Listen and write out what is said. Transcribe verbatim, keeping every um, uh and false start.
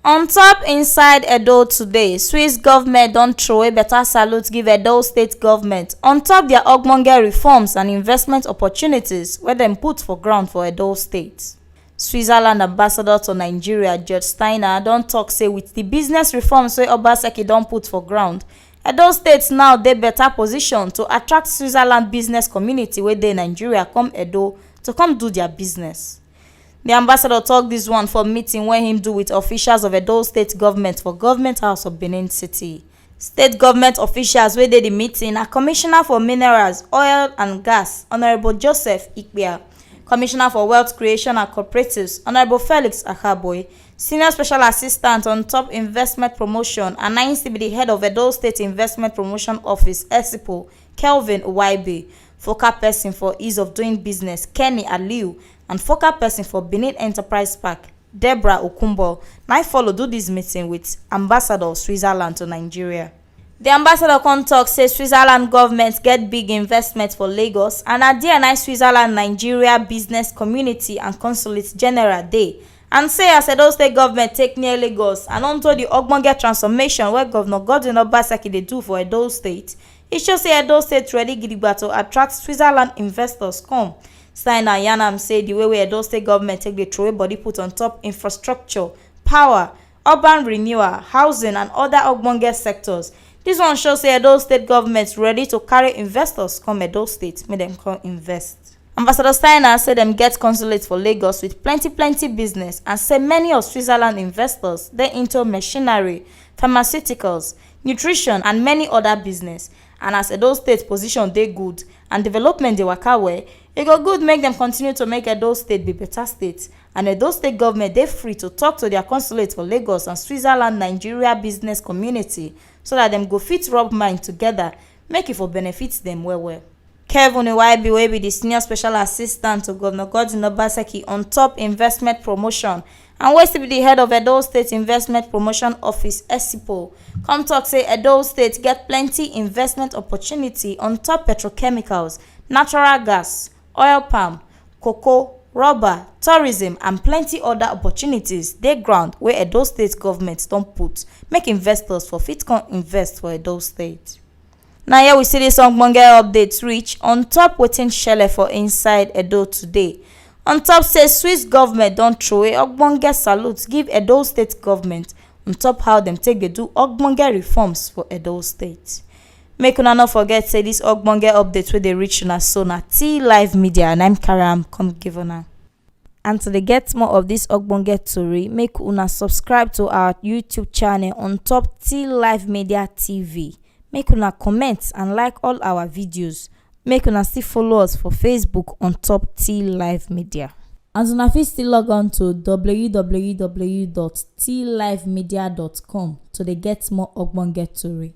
On top inside Edo today, Swiss government don throw a better salute give Edo state government on top their ogbonge reforms and investment opportunities wey dem put for ground for Edo state. Switzerland ambassador to Nigeria, George Steiner, don talk say with the business reforms wey Obaseki don put for ground, Edo state now dey better position to attract Switzerland business community wey dey Nigeria come Edo to come do their business. The ambassador talk this one for meeting wey him do with officials of Edo state government for Government House of Benin City. State government officials wey dey the meeting na Commissioner for Minerals, Oil and Gas, Honourable Joseph Ikpia, Commissioner for Wealth Creation and Cooperatives, Honourable Felix Akaboi, Senior Special Assistant on top investment promotion and na him still be the head of Edo State Investment Promotion Office, ESIPO, Kelvin Uwaibe, focal person for ease of doing business, Kenny Aliu, and focal person for Benin Enterprise Park, Deborah Okumbo, na him follow do this meeting with ambassador of Switzerland to Nigeria. The ambassador come talk say Switzerland government get big investment for Lagos and na there na Switzerland Nigeria business community and consulate general dey, and say as Edo state government take near Lagos and unto the ogbonge transformation wey Governor Godwin Obaseki dey do for Edo state, e show say Edo state ready gidigba to attract Switzerland investors come. Steiner yarn am say the way wey Edo state government take dey throway body put on top infrastructure, power, urban renewal, housing and other ogbonge sectors, this one show say Edo state government ready to carry investors come Edo state make dem come invest. Ambassador Steiner say dem get consulate for Lagos with plenty plenty business and say many of Switzerland investors dey into machinery, pharmaceuticals, nutrition and many other business, and as Edo state position dey good and development dey waka well, e go good make dem continue to make Edo state be better state, and Edo state government dey free to talk to their consulate for Lagos and Switzerland Nigeria business community so that dem go fit rub mind together make e for benefit dem well well. Kevin Iwaibi, wey be the senior special assistant to Governor Godwin Obaseki on top investment promotion and wey still be the head of Edo State Investment Promotion Office, ESIPO, come talk say Edo State get plenty investment opportunity on top petrochemicals, natural gas, oil palm, cocoa, rubber, tourism and plenty other opportunities dey ground wey Edo State government don put make investors for fit come invest for Edo State. Na here we see this ogbonge update reach on top wetin shele for inside Edo today. On top say Swiss government don throway ogbonge salute give Edo State government on top how dem take dey do ogbonge reforms for Edo State. Make una no forget say this ogbonge update wey dey reach una so na T Live Media na im carry am come give una. And to dey get more of this ogbonge tori, make una subscribe to our YouTube channel on top T Live Media T V. Make una comment and like all our videos. Make una still follow us for Facebook on top T Live Media. And una fit still log on to w w w dot t live media dot com to dey get more ogbonge tori.